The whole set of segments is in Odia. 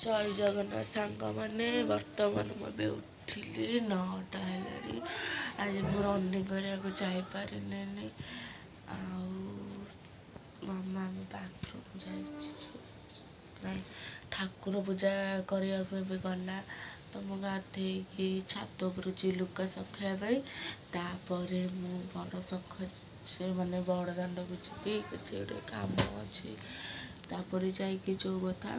ଜୟ ଜଗନ୍ନାଥ ସାଙ୍ଗମାନେ। ବର୍ତ୍ତମାନ ମୁଁ ଏବେ ଉଠିଲି, 9ଟା ହେଲାଣି। ଆଜି ମୁଁ ରନିଂ କରିବାକୁ ଯାଇପାରିଲିନି। ଆଉ ମାମା ଆମେ ବାଥରୁମ୍ ଯାଇଛି, ନାଇଁ, ଠାକୁର ପୂଜା କରିବାକୁ ଏବେ ଗଲା। ତ ମୁଁ ଗାଧେଇକି ଛାତ ଉପରକୁ ଯିବି ଲୁଗା ଶୁଖେଇବା ପାଇଁ। ତାପରେ ମୁଁ ବଡ଼ ଶଙ୍ଖ, ମାନେ ବଡ଼ ଦାଣ୍ଡକୁ ଯିବି, କିଛି ଗୋଟେ କାମ ଅଛି। ତାପରେ ଯାଇକି ଯେଉଁ କଥା,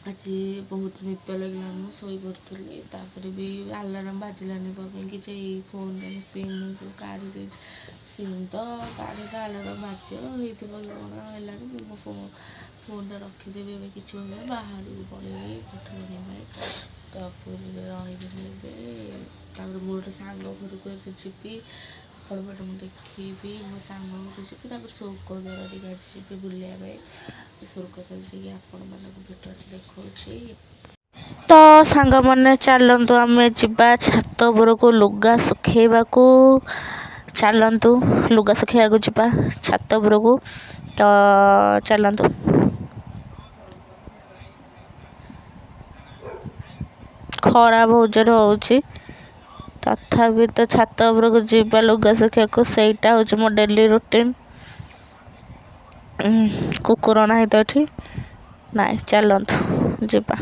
ଆଜି ବହୁତ ନିଦ ଲାଗିଲା, ମୁଁ ଶୋଇପଡ଼ିଥିଲି। ତାପରେ ବି ଆଲାରାମ୍ ବାଜିଲାନି, କ'ଣ ପାଇଁ କି ଯେ ଏଇ ଫୋନ୍ରେ ମୁଁ ସିମ୍ କାଢ଼ି ଦେଇଛି। ସିମ୍ ତ କାଢ଼ିଲେ ଆଲାରାମ୍ ବାଜିବ, ହେଇଥିବ କି କ'ଣ ହେଲାନି। ମୁଁ ମୋ ଫୋନ୍ଟା ରଖିଦେବି ଏବେ, କିଛି ବାହାରକୁ ପଳେଇବି ପାଠ ପଢ଼ିବା ପାଇଁ, ତ ପୁରୀରେ ରହିବିନି ଏବେ। ତାପରେ ମୁଁ ଗୋଟେ ସାଙ୍ଗ ଘରକୁ ଏବେ ଯିବି, ଆପଣମାନେ ମୁଁ ଦେଖିବି। ମୋ ସାଙ୍ଗ ଘରକୁ ଯିବି, ତାପରେ ସ୍ୱର୍ଗଦ୍ୱାର ଟିକେ ଆଜି ଯିବି ବୁଲିବା ପାଇଁ। ସ୍ୱର୍ଗଦ୍ୱାର ଯାଇକି ଆପଣମାନଙ୍କୁ ଭିଡ଼ିଓଟି ଦେଖାଉଛି। ତ ସାଙ୍ଗମାନେ, ଚାଲନ୍ତୁ ଆମେ ଯିବା ଛାତ ଉପରକୁ ଲୁଗା ଶୁଖେଇବାକୁ। ଚାଲନ୍ତୁ, ଲୁଗା ଶୁଖେଇବାକୁ ଯିବା ଛାତ ଉପରକୁ। ତ ଚାଲନ୍ତୁ। ଖରା ବହୁତ ଜୋରେ ହେଉଛି, ତଥାପି ତ ଛାତ ଉପରକୁ ଯିବା ଲୁଗା ଶୁଖେଇବାକୁ, ସେଇଟା ହେଉଛି ମୋ ଡେଲି ରୁଟିନ୍। କୁକୁର ନାହିଁ ତ ଏଠି? ନାଇଁ, ଚାଲନ୍ତୁ ଯିବା।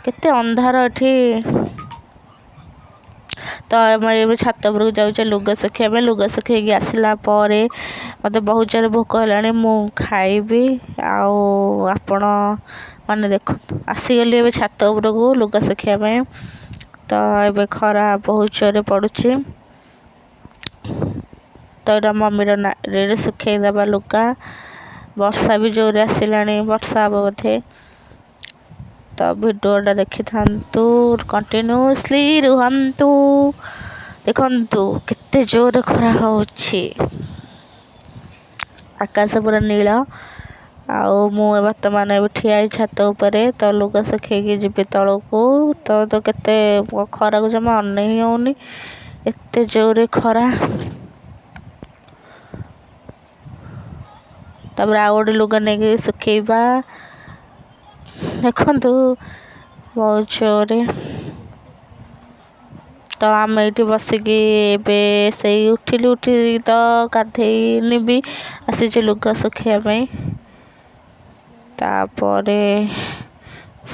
କେତେ ଅନ୍ଧାର ଏଠି। ତ ଆମେ ଏବେ ଛାତ ଉପରକୁ ଯାଉଛେ ଲୁଗା ଶୁଖେଇବା ପାଇଁ। ଲୁଗା ଶୁଖେଇକି ଆସିଲା ପରେ ମୋତେ ବହୁତ ଜୋରେ ଭୋକ ହେଲାଣି, ମୁଁ ଖାଇବି। ଆଉ ଆପଣ ମାନେ ଦେଖନ୍ତୁ, ଆସିଗଲି ଏବେ ଛାତ ଉପରକୁ ଲୁଗା ଶୁଖେଇବା ପାଇଁ। ତ ଏବେ ଖରା ବହୁତ ଜୋରେ ପଡ଼ୁଛି। ତ ଏଇଟା ମମିର ନାରିରେ ଶୁଖେଇ ଦେବା ଲୁଗା। ବର୍ଷା ବି ଜୋରେ ଆସିଲାଣି, ବର୍ଷା ହେବ ବୋଧେ। ତ ଭିଡ଼ିଓଟା ଦେଖିଥାନ୍ତୁ, କଣ୍ଟିନ୍ୟୁଅସଲି ରୁହନ୍ତୁ। ଦେଖନ୍ତୁ କେତେ ଜୋରରେ ଖରା ହେଉଛି, ଆକାଶ ପୁରା ନୀଳ। ଆଉ ମୁଁ ବର୍ତ୍ତମାନ ଏବେ ଠିଆ ହେଇ ଛାତ ଉପରେ, ତ ଲୁଗା ଶୁଖେଇକି ଯିବି ତଳକୁ। ତ କେତେ ଖରାକୁ ଜମା ଅନେଇ ହେଉନି, ଏତେ ଜୋରରେ ଖରା। ତାପରେ ଆଉ ଗୋଟେ ଲୁଗା ନେଇକି ଶୁଖେଇବା। ଦେଖନ୍ତୁ, ବହୁତ ଜୋରେ। ତ ଆମେ ଏଇଠି ବସିକି ଏବେ ସେଇ ଉଠିଲି, ଉଠିକି ତ ଗାଧେଇନି ବି, ଆସିଛି ଲୁଗା ଶୁଖେଇବା ପାଇଁ। ତାପରେ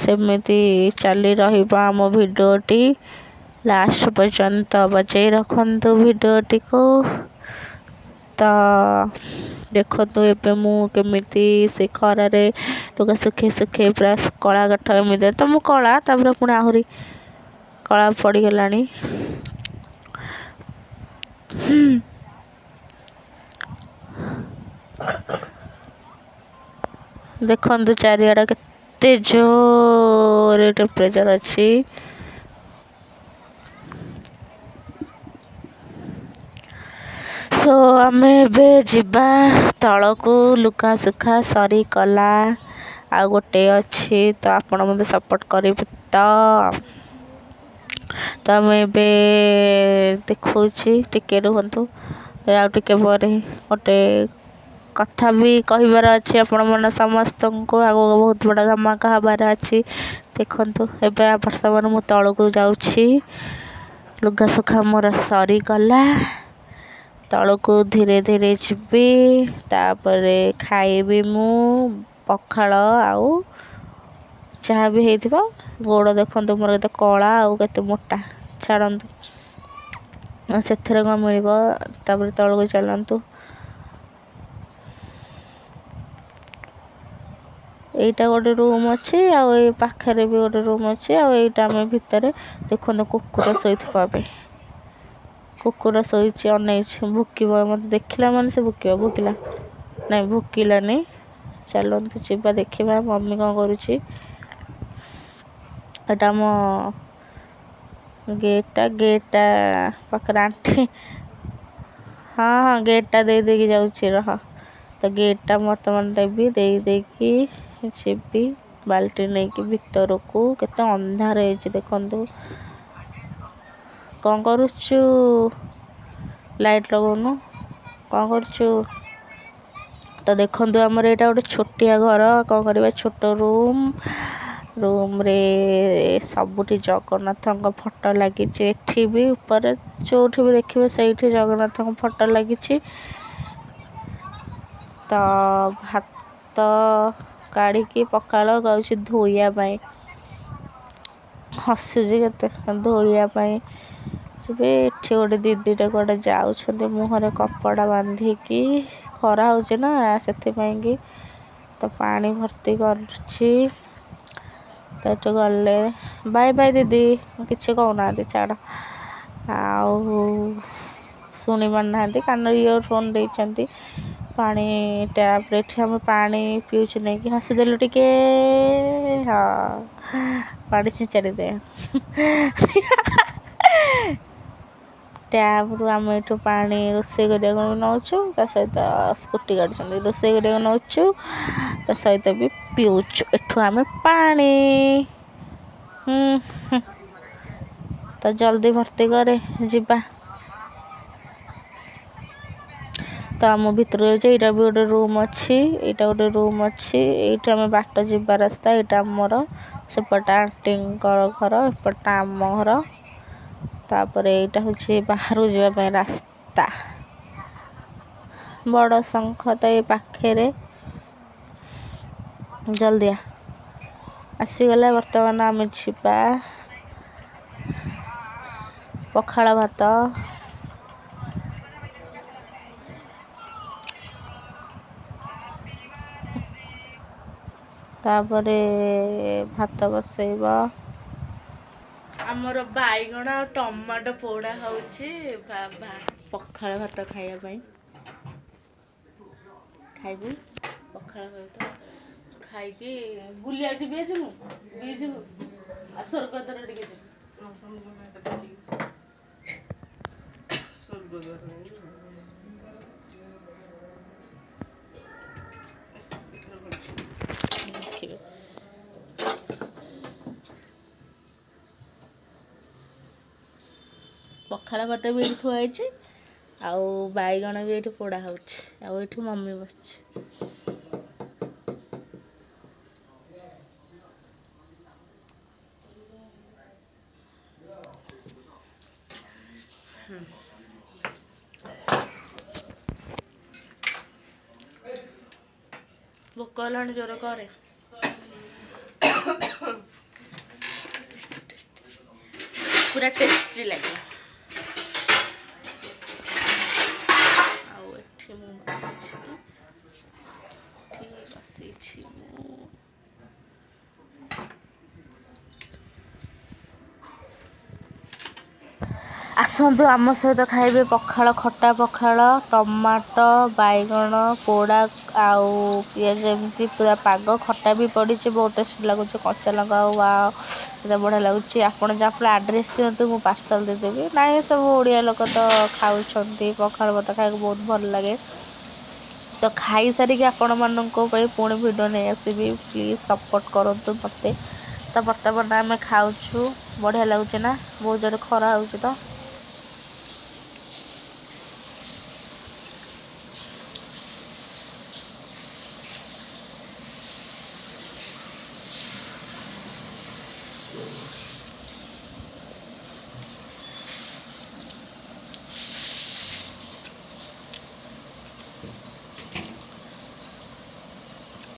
ସେମିତି ଚାଲି ରହିବ ଆମ ଭିଡ଼ିଓଟି, ଲାଷ୍ଟ ପର୍ଯ୍ୟନ୍ତ ବଜାଇ ରଖନ୍ତୁ ଭିଡ଼ିଓଟିକୁ। ତ ଦେଖନ୍ତୁ, ଏବେ ମୁଁ କେମିତି ସେ ଖରାରେ ଲୁଗା ଶୁଖେଇ ଶୁଖେଇ ପୁରା କଳା କାଠ। ଏମିତି ତ ମୁଁ କଳା, ତାପରେ ପୁଣି ଆହୁରି କଳା ପଡ଼ିଗଲାଣି। ଦେଖନ୍ତୁ ଚାରିଆଡ଼େ କେତେ ଜୋରେ ଟେମ୍ପରେଚର୍ ଅଛି। ସୋ ଆମେ ଏବେ ଯିବା ତଳକୁ। ଲୁଗା ଶୁଖା ସରିଗଲା, ଆଉ ଗୋଟେ ଅଛି। ତ ଆପଣ ମୋତେ ସପୋର୍ଟ କରିବେ ତ? ତ ଆମେ ଏବେ ଦେଖାଉଛି, ଟିକେ ରୁହନ୍ତୁ। ଆଉ ଟିକେ ପରେ ଗୋଟେ କଥା ବି କହିବାର ଅଛି ଆପଣମାନେ ସମସ୍ତଙ୍କୁ, ଆଗକୁ ବହୁତ ବଡ଼ ଧମାକା ହେବାର ଅଛି। ଦେଖନ୍ତୁ, ଏବେ ବର୍ତ୍ତମାନ ମୁଁ ତଳକୁ ଯାଉଛି। ଲୁଗା ଶୁଖା ମୋର ସରିଗଲା, ତଳକୁ ଧୀରେ ଧୀରେ ଯିବି। ତାପରେ ଖାଇବି ମୁଁ ପଖାଳ ଆଉ ଯାହା ବି ହେଇଥିବ। ଗୋଡ଼ ଦେଖନ୍ତୁ ମୋର କେତେ କଳା ଆଉ କେତେ ମୋଟା, ଛାଡ଼ନ୍ତୁ, ସେଥିରେ କ'ଣ ମିଳିବ? ତାପରେ ତଳକୁ ଚାଲନ୍ତୁ। ଏଇଟା ଗୋଟେ ରୁମ୍ ଅଛି, ଆଉ ଏଇ ପାଖରେ ବି ଗୋଟେ ରୁମ୍ ଅଛି। ଆଉ ଏଇଟା ଆମେ ଭିତରେ। ଦେଖନ୍ତୁ, କୁକୁର ଶୋଇଥିବ ଏବେ। କୁକୁର ଶୋଇଛି, ଅନେଇଛି, ଭୁକିବ ମୋତେ ଦେଖିଲା ମାନେ ସେ ଭୁକିବ। ଭୁକିଲା? ନାଇଁ, ଭୁକିଲାନି। ଚାଲନ୍ତୁ ଯିବା, ଦେଖିବା ମମି କ'ଣ କରୁଛି। ଏଇଟା ଆମ ଗେଟ୍ଟା, ଗେଟ୍ଟା ପାଖରେ ଆଣ୍ଠି। ହଁ ହଁ, ଗେଟ୍ଟା ଦେଇ ଦେଇକି ଯାଉଛି, ରହ। ତ ଗେଟ୍ଟା ବର୍ତ୍ତମାନ ଦେବି, ଦେଇ ଦେଇକି ଯିବି ବାଲ୍ଟି ନେଇକି ଭିତରକୁ। କେତେ ଅନ୍ଧାର ହେଇଛି ଦେଖନ୍ତୁ। କ'ଣ କରୁଛୁ? ଲାଇଟ୍ ଲଗାଉନୁ? କ'ଣ କରୁଛୁ? ତ ଦେଖନ୍ତୁ, ଆମର ଏଇଟା ଗୋଟେ ଛୋଟିଆ ଘର। କ'ଣ କରିବା, ଛୋଟ ରୁମ୍। ରୁମ୍ରେ ସବୁଠି ଜଗନ୍ନାଥଙ୍କ ଫଟୋ ଲାଗିଛି। ଏଠି ବି, ଉପରେ ଯେଉଁଠି ବି ଦେଖିବେ, ସେଇଠି ଜଗନ୍ନାଥଙ୍କ ଫଟୋ ଲାଗିଛି। ତ ଭାତ କାଢ଼ିକି ପଖାଳ ଯାଉଛି ଧୋଇବା ପାଇଁ। ହସୁଛି କେତେ। ଧୋଇବା ପାଇଁ ଯିବେ। ଏଠି ଗୋଟେ ଦିଦିଟା କୁଆଡ଼େ ଯାଉଛନ୍ତି ମୁହଁରେ କପଡ଼ା ବାନ୍ଧିକି। ଖରା ହେଉଛି ନା, ସେଥିପାଇଁକି। ତ ପାଣି ଭର୍ତ୍ତି କରୁଛି। ତ ଏଠୁ ଗଲେ। ବାଏ ବାଏ ଦିଦି। କିଛି କହୁନାହାନ୍ତି, ଛାଡ଼। ଆଉ ଶୁଣି ପାରୁନାହାନ୍ତି, କାନ ଇୟର ଫୋନ୍ ଦେଇଛନ୍ତି। ପାଣି ଟ୍ୟାପ୍ରେ ଏଠି ଆମେ ପାଣି ପିଉଛୁ ନେଇକି। ହସିଦେଲୁ ଟିକେ। ହଁ, ପାଣି ଛିଞ୍ଚାଡ଼ି ଦେ। ଟ୍ୟାପ୍ରୁ ଆମେ ଏଠୁ ପାଣି ରୋଷେଇ କରିବାକୁ ନେଉଛୁ, ତା ସହିତ ସ୍କୁଟି କାଢ଼ୁଛନ୍ତି। ରୋଷେଇ କରିବାକୁ ନେଉଛୁ, ତା ସହିତ ବି ପିଉଛୁ ଏଠୁ ଆମେ ପାଣି। ହୁଁ, ତ ଜଲ୍ଦି ଭର୍ତ୍ତି କରେ, ଯିବା। ତ ଆମ ଭିତରକୁ ଯାଉଛି। ଏଇଟା ବି ଗୋଟେ ରୁମ୍ ଅଛି, ଏଇଟା ଗୋଟେ ରୁମ୍ ଅଛି। ଏଇଠି ଆମେ ବାଟ ଯିବା ରାସ୍ତା। ଏଇଟା ଆମର ସେପଟା ଆଣ୍ଟିଙ୍କର ଘର, ଏପଟଟା ଆମ ଘର। ତାପରେ ଏଇଟା ହେଉଛି ବାହାରକୁ ଯିବା ପାଇଁ ରାସ୍ତା। ବଡ଼ ଶଙ୍ଖ ତ ଏଇ ପାଖରେ। ଜଲ୍ଦି ଆସିଗଲା। ବର୍ତ୍ତମାନ ଆମେ ଯିବା ପଖାଳ ଭାତ। ତାପରେ ଭାତ ବସେଇବ। ଆମର ବାଇଗଣ ଆଉ ଟମାଟୋ ପୋଡ଼ା ହେଉଛି ପଖାଳ ଭାତ ଖାଇବା ପାଇଁ। ଖାଇବୁ ପଖାଳ ଭାତ, ଖାଇକି ବୁଲିବାକୁ ଯିବି ଆଜି ମୁଁ। ବି ଯିବୁ ଆଉ ସ୍ୱର୍ଗଦ୍ୱାର ଟିକେ ଯିବୁ। ଦେଖିବେ, ପଖାଳ ଭାତ ବି ଏଇଠି ଥୁଆ ହେଇଛି ଆଉ ବାଇଗଣ ବି ଏଇଠି ପୋଡ଼ା ହେଉଛି, ଆଉ ଏଇଠି ମମି ବସିଛି। ଭୋକ ହେଲାଣି ଜୋର କରେ। ପୁରା ଟେଷ୍ଟି ଲାଗିବ। ଆଉ ଏଠି ମୁଁ ବସିଛି, ଏଠି ବସିଛି ମୁଁ। ଆସନ୍ତୁ, ଆମ ସହିତ ଖାଇବେ ପଖାଳ, ଖଟା ପଖାଳ, ଟମାଟୋ ବାଇଗଣ ପୋଡ଼ା ଆଉ ପିଆଜ ଏମିତି ପୁରା ପାଗ। ଖଟା ବି ପଡ଼ିଛି, ବହୁତ ଟେଷ୍ଟି ଲାଗୁଛି। କଞ୍ଚା ଲଙ୍କା ଆଉ ଏଇଟା ବଢ଼ିଆ ଲାଗୁଛି। ଆପଣ ଯାହା ଆଡ୍ରେସ୍ ଦିଅନ୍ତୁ, ମୁଁ ପାର୍ସଲ୍ ଦେଇଦେବି। ନାଇଁ, ସବୁ ଓଡ଼ିଆ ଲୋକ ତ ଖାଉଛନ୍ତି, ପଖାଳ ଭାତ ଖାଇବାକୁ ବହୁତ ଭଲ ଲାଗେ। ତ ଖାଇସାରିକି ଆପଣମାନଙ୍କ ପାଇଁ ପୁଣି ଭିଡ଼ିଓ ନେଇ ଆସିବି। ପ୍ଲିଜ୍ ସପୋର୍ଟ କରନ୍ତୁ ମୋତେ। ତ ବର୍ତ୍ତମାନ ଆମେ ଖାଉଛୁ। ବଢ଼ିଆ ଲାଗୁଛି ନା? ବହୁତ ଜୋରେ ଖରା ହେଉଛି ତ।